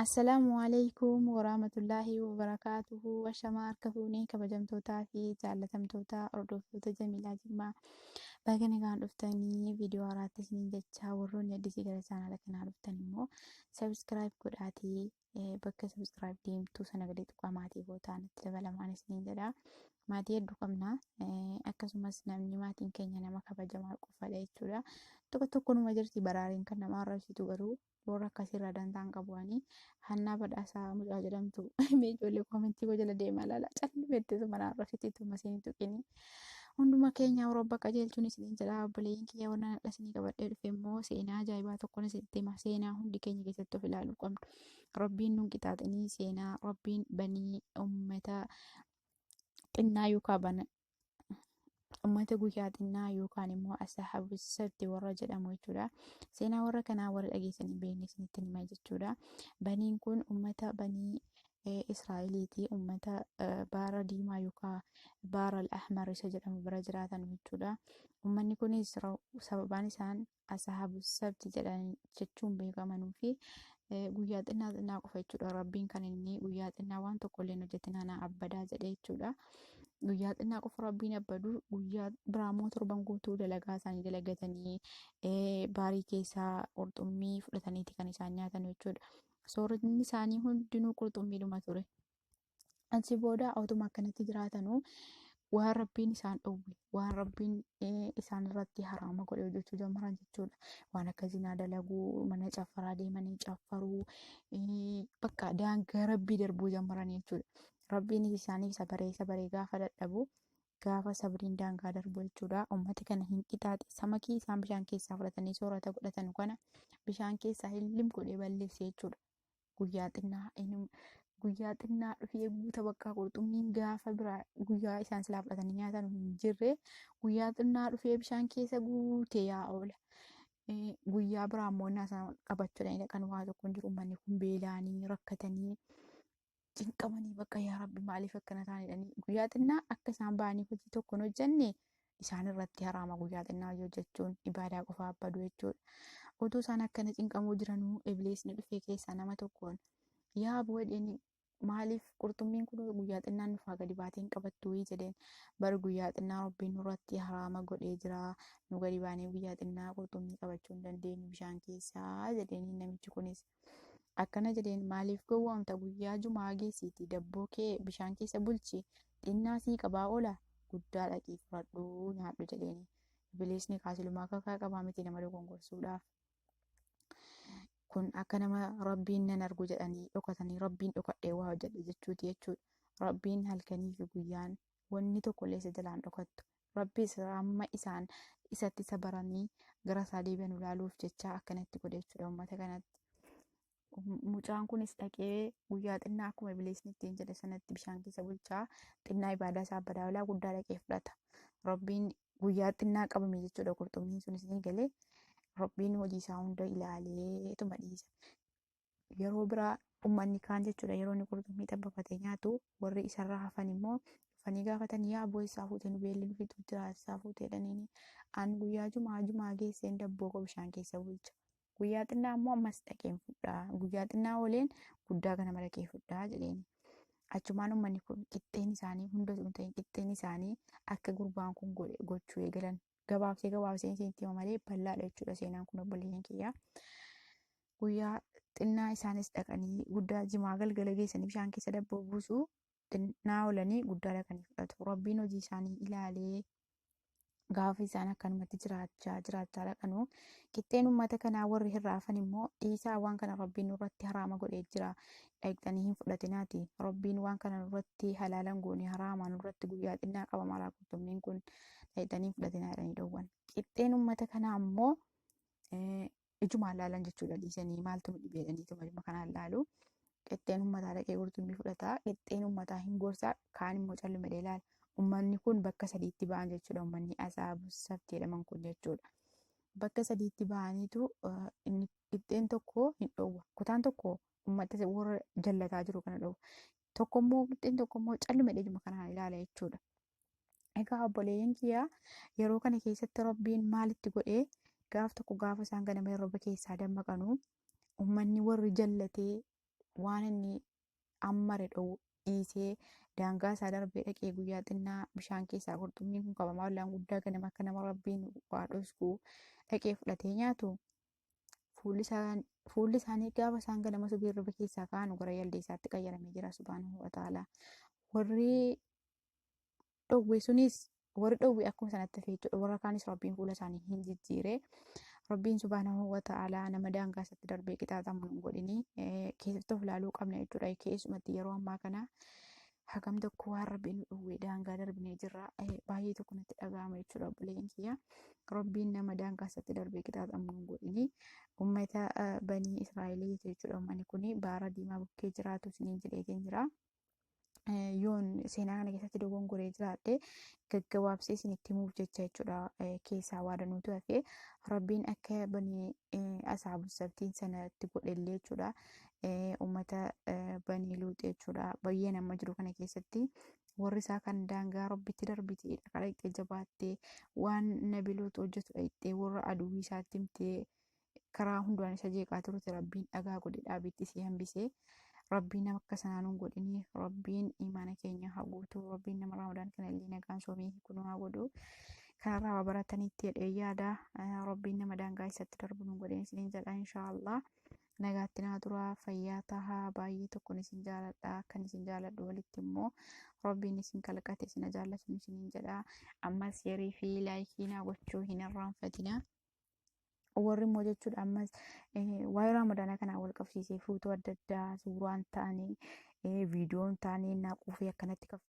Assalaamu alaikum warahmatullaahi wabarakaatuhu. Ashamaa harka fuunee kabajamtootaa fi jaallatamtoota hordoftoota Jamiilaa Jimmaa, baga nagaan dhuftanii viidiyoo haaraatti isiniin jechaa, warroonni addisii gara chaanaala kanaa dhuftan immoo subscribe godhaatii bakka subscribe deemtuu sana gadi tuqaa maatii gootaan itti dabalamaan isiniin jedha. Maatii hedduu qabna. Akkasumas namni maatiin keenya nama kabajamaa qofadha jechuudha. Tokko tokko numa jirti baraareen kan nama arrabsitu, garuu warra akkasirraa dantaan qabu. Ani Hannaa Badhaasaa mucaa jedhamtu, mee ijoollee koomentii koo jala deemaa ilaala. Calli beekteetu mana arrabsitti ittuma isin tuqini. Hunduma keenya Awurooppaa qajeelchuun isiniin jedha. Obboleeyyiin kiyya, warra hadha isinii qabadhee dhufe immoo seenaa ajaa'ibaa tokkoon isinitti hima. Seenaa hundi keenya keessatti of ilaaluu qabnu. Rabbiin nun qixaaxinii, seenaa Rabbiin banii ummata xinnaa yookaan bana ummata guyyaa xinnaa yookaan immoo asxaabu sabti warra jedhamu jechuudha. Seenaa warra kanaa warra dhageessanii hin beekne isinitti hima jechuudha. Baniin kun ummata banii Israa'eliiti. Ummata baara diimaa yookaan baara al-ahmar isa jedhamu bira jiraatan jechuudha. Ummanni kunis sababaan isaan asxaabu sabti jedhan jechuun beekamanuu fi guyyaa xinnaa xinnaa qofa jechuudha. Rabbiin kan inni guyyaa xinnaa waan tokko illee hojjetin ana abbadaa jedhe jechuudha. Guyyaa xinnaa qofa Rabbiin abbadu, guyyaa biraammoo torban guutuu dalagaa isaanii dalagatanii baarii keessaa qurxummii fudhataniiti kan isaan nyaatan jechuudha. Sooratni isaanii hundinuu qurxummiidhuma ture. Achi booda otuma akkanatti jiraatanuu waan Rabbiin isaan dhowwe, waan Rabbiin isaan irratti haraama godhe hojjechuu jammaran jechuudha. Waan akka zinaa dalaguu, mana caffaraa deemanii caffaruu, bakka daangaa Rabbii darbuu jammaran jechuudha. Rabbiin isaaniif sabaree sabaree gaafa dadhabu, gaafa sabriin daangaa darbu jechuudha. Uummata kana hin qixaaxe. Samakii isaan bishaan keessaa fudhatanii soorata godhatan kana bishaan keessaa hillim godhee balleesse jechuudha. Guyyaa xinnaa guyyaa xinnaa dhufee guuta, bakka qurxummiin gaafa biraa guyyaa isaan silaa fudhatanii nyaatan hin jirre guyyaa xinnaa dhufee bishaan keessa guutee yaa oola. Guyyaa biraa immoo innaa isaan qabachuudhaan dhaqan waa tokko hin jiru. Uummanni kun beela'anii rakkatanii cinqamanii, bakka yaa Rabbi maaliif akkana ta'an jedhanii. Guyyaa xinnaa akka isaan ba'anii hojii tokko hin hojjenne isaan irratti haraama. Guyyaa xinnaa hojii hojjechuun ibaadaa qofa abbadu jechuudha. Utuu isaan akkana cinqamuu jiranuu Ibliisni dhufee keessaa nama tokkoon, "Yaa aboo," jedheen, "maaliif qurxummiin kun guyyaa xinnaan nufaa gadi baatee hin qabattuu?" jedheen. "Bar guyyaa xinnaa Rabbiin nurratti haraama godhee jira, nu gadi baanee guyyaa xinnaa qurxummii qabachuu hin dandeenyu bishaan keessaa," jedheen. Namichi kunis akkana jedheen, "Maaliif gowwoomta? Guyyaa jumaa geessiitii dabboo kee bishaan keessa bulchi, xinnaa sii qabaa oola, guddaa dhaqii fudhadhuu nyaadhu," jedheeni. Ibliisni kaasilumaa kakaa qabaa miti nama dogongorsuudhaaf. Kun akka nama Rabbiin nan argu jedhanii dhokatanii, Rabbiin dhokadhee waa hojjedhe jechuuti jechuudha. Rabbiin halkanii fi guyyaan wanni tokkollee isa jalaan dhokattu. Rabbis amma isaan isatti isa baranii gara isaa deebi'an ilaaluuf jecha akkanatti godhe jechuudha uummata kanatti. Mucaan kunis dhaqee guyyaa xinnaa akkuma Ibliisni ittiin jedhe sanatti bishaan keessa bulchaa, xinnaa ibaadaa isaa abbadaa oolaa, guddaa dhaqee fudhata. Rabbiin guyyaa xinnaa qabame jechuudha qurxummiin sunis ni galee. Rabbiin hojii isaa hunda ilaaleetuma dhiisa. Yeroo biraa uummanni kaan jechuudha, yeroo inni qurxummii xabbafatee nyaatu, warri isarraa hafan immoo dhufanii gaafatan, "Yaa aboo, isaa fuutee? Nu beelli nu fixuu jira, isaa fuutee?" jedhaniini. "An guyyaa jumaa jumaa geesseen dabboo koo bishaan keessa bulcha. Guyyaa xinnaa immoo ammas dhaqeen fudhaa. Guyyaa xinnaa ooleen guddaa ganama dhaqee fudhaa," jedheeni. Achumaan uummanni kun qixxeen isaanii hunda osoo hin ta'in qixxeen isaanii akka gurbaan kun godhe gochuu eegalan. Gabaabsee gabaabsee isinitti hima malee bal'aadha jechuudha seenaan kun, obboleeyyan kiyyaa. Guyyaa xinnaa isaanis dhaqanii guddaa jimaa galgala geessanii bishaan keessa dabboo buusu, xinnaa oolanii guddaa dhaqanii fudhatu. Rabbiin hojii isaanii ilaalee gaafa isaan akkanumatti jiraachaa jiraachaa dhaqanuu, qixxeen uummata kanaa warri hirraafan immoo, "Dhiisaa, waan kana Rabbiin nurratti haraama godhee jira, dhaqxanii hin fudhatinaati. Rabbiin waan kana nurratti halaalan goone, haraama nurratti, guyyaa xinnaa qaba maraa qurxummiin kun, dhaqxanii hin fudhatinaa," jedhanii dhowwan. Qixxeen uummata kanaa immoo ijumaan laalan jechuudha, dhiisanii maaltu nu dhibee jedhaniituma ijuma kanaan laalu. Qixxeen uummataa dhaqee qurxummii fudhata. Qixxeen uummataa hin gorsa, kaan immoo calluma jedhee ilaala. Uummanni kun bakka sadiitti ba'an jechuudha. Uummanni asaabu sabti jedhaman kun jechuudha. Bakka sadiitti ba'aniitu inni qixxeen tokko hin dhoowwa. Kutaan tokko uummata warra jallataa jiru kana dhoowwa. Tokko immoo, qixxeen tokko immoo calluma jedhee ijuma kanaan ilaala jechuudha. Egaa obboleeyyan kiyyaa, yeroo kana keessatti Rabbiin maalitti godhee? Gaaf tokko gaafa isaan ganama hirriba keessaa dammaqanuu, uummanni warri jallatee waan inni ammare dhowu dhiisee daangaa isaa darbee dhaqee guyyaa xinnaa bishaan keessaa qurxummiin kun qabamaa ollaan guddaa ganama akka nama Rabbiin waa dhosku dhaqee fudhatee nyaatu fuulli isaanii gaafa isaan ganama subii hirriba keessaa ka'an gara yaldeessaatti qayyaramee jira subhaanahu wa ta'ala. Warri dhowwe sunis warri dhowwe akkuma sanatti hafe jechuudha. Warra kaanis Rabbiin fuula isaanii hin jijjiire. Rabbiin subhaanahu wa ta'ala nama daangaa isatti darbee qixaaxamu hin godhini. Keessatti of ilaaluu qabna jechuudha. Keessumatti yeroo ammaa kana hagam tokko waan Rabbiin nu dhowwee daangaa darbinee jirra. Baay'ee tokko natti dhaga'ama jechuudha obboleen kiyya. Rabbiin nama daangaa isatti darbee qixaaxamu hin godhini. Uummata banii Israa'elii jechuudha. Uummanni kun baara diimaa bukkee jiraatu isiniin jedheetiin jira. Yoon seenaa kana keessatti dogongoree jiraadhe gaggabaabsee isinitti himuuf jecha jechuudha keessaa waa danuutu hafe. Rabbiin akka banii asaabu sabtiin sanatti godhellee jechuudha. Uummata banii luuxee jechuudha. Bayyeen amma jiru kana keessatti warri isaa kan daangaa Rabbitti darbite dhaqxee jabaattee waan nabi luuxu hojjetu dhaqxee warra aduwwii isaatti himtee karaa hundaan isa jeeqaa turte Rabbiin dhagaa godhe dhaabitti isii hambisee. Rabbiin nama akka sanaa nuun godhini. Rabbiin imaana keenya haa guutu. Rabbiin nama Ramadaan kana illee nagaan soomee hiiku nu haa godhu. Kanarraa waa baratanitti jedhee yaada. Rabbiin nama daangaa isatti darbu nuun godhin isiniin jedha inshaallah. Nagaatti naa turaa, fayyaa tahaa, baay'ee tokkon isin jaaladha. Akkan isin jaaladhu walitti immoo Rabbiin isin kalqate isin jaallatu isiniin jedha. Ammas sheerii fi laayikii naa gochuu hin irraanfatina. Warri immoo jechuudha ammas waa'ee Ramadaanaa kanaan wal qabsiisee footoo adda addaa suuraan ta'anii viidiyoon ta'anii naa quufee akkanatti kafta.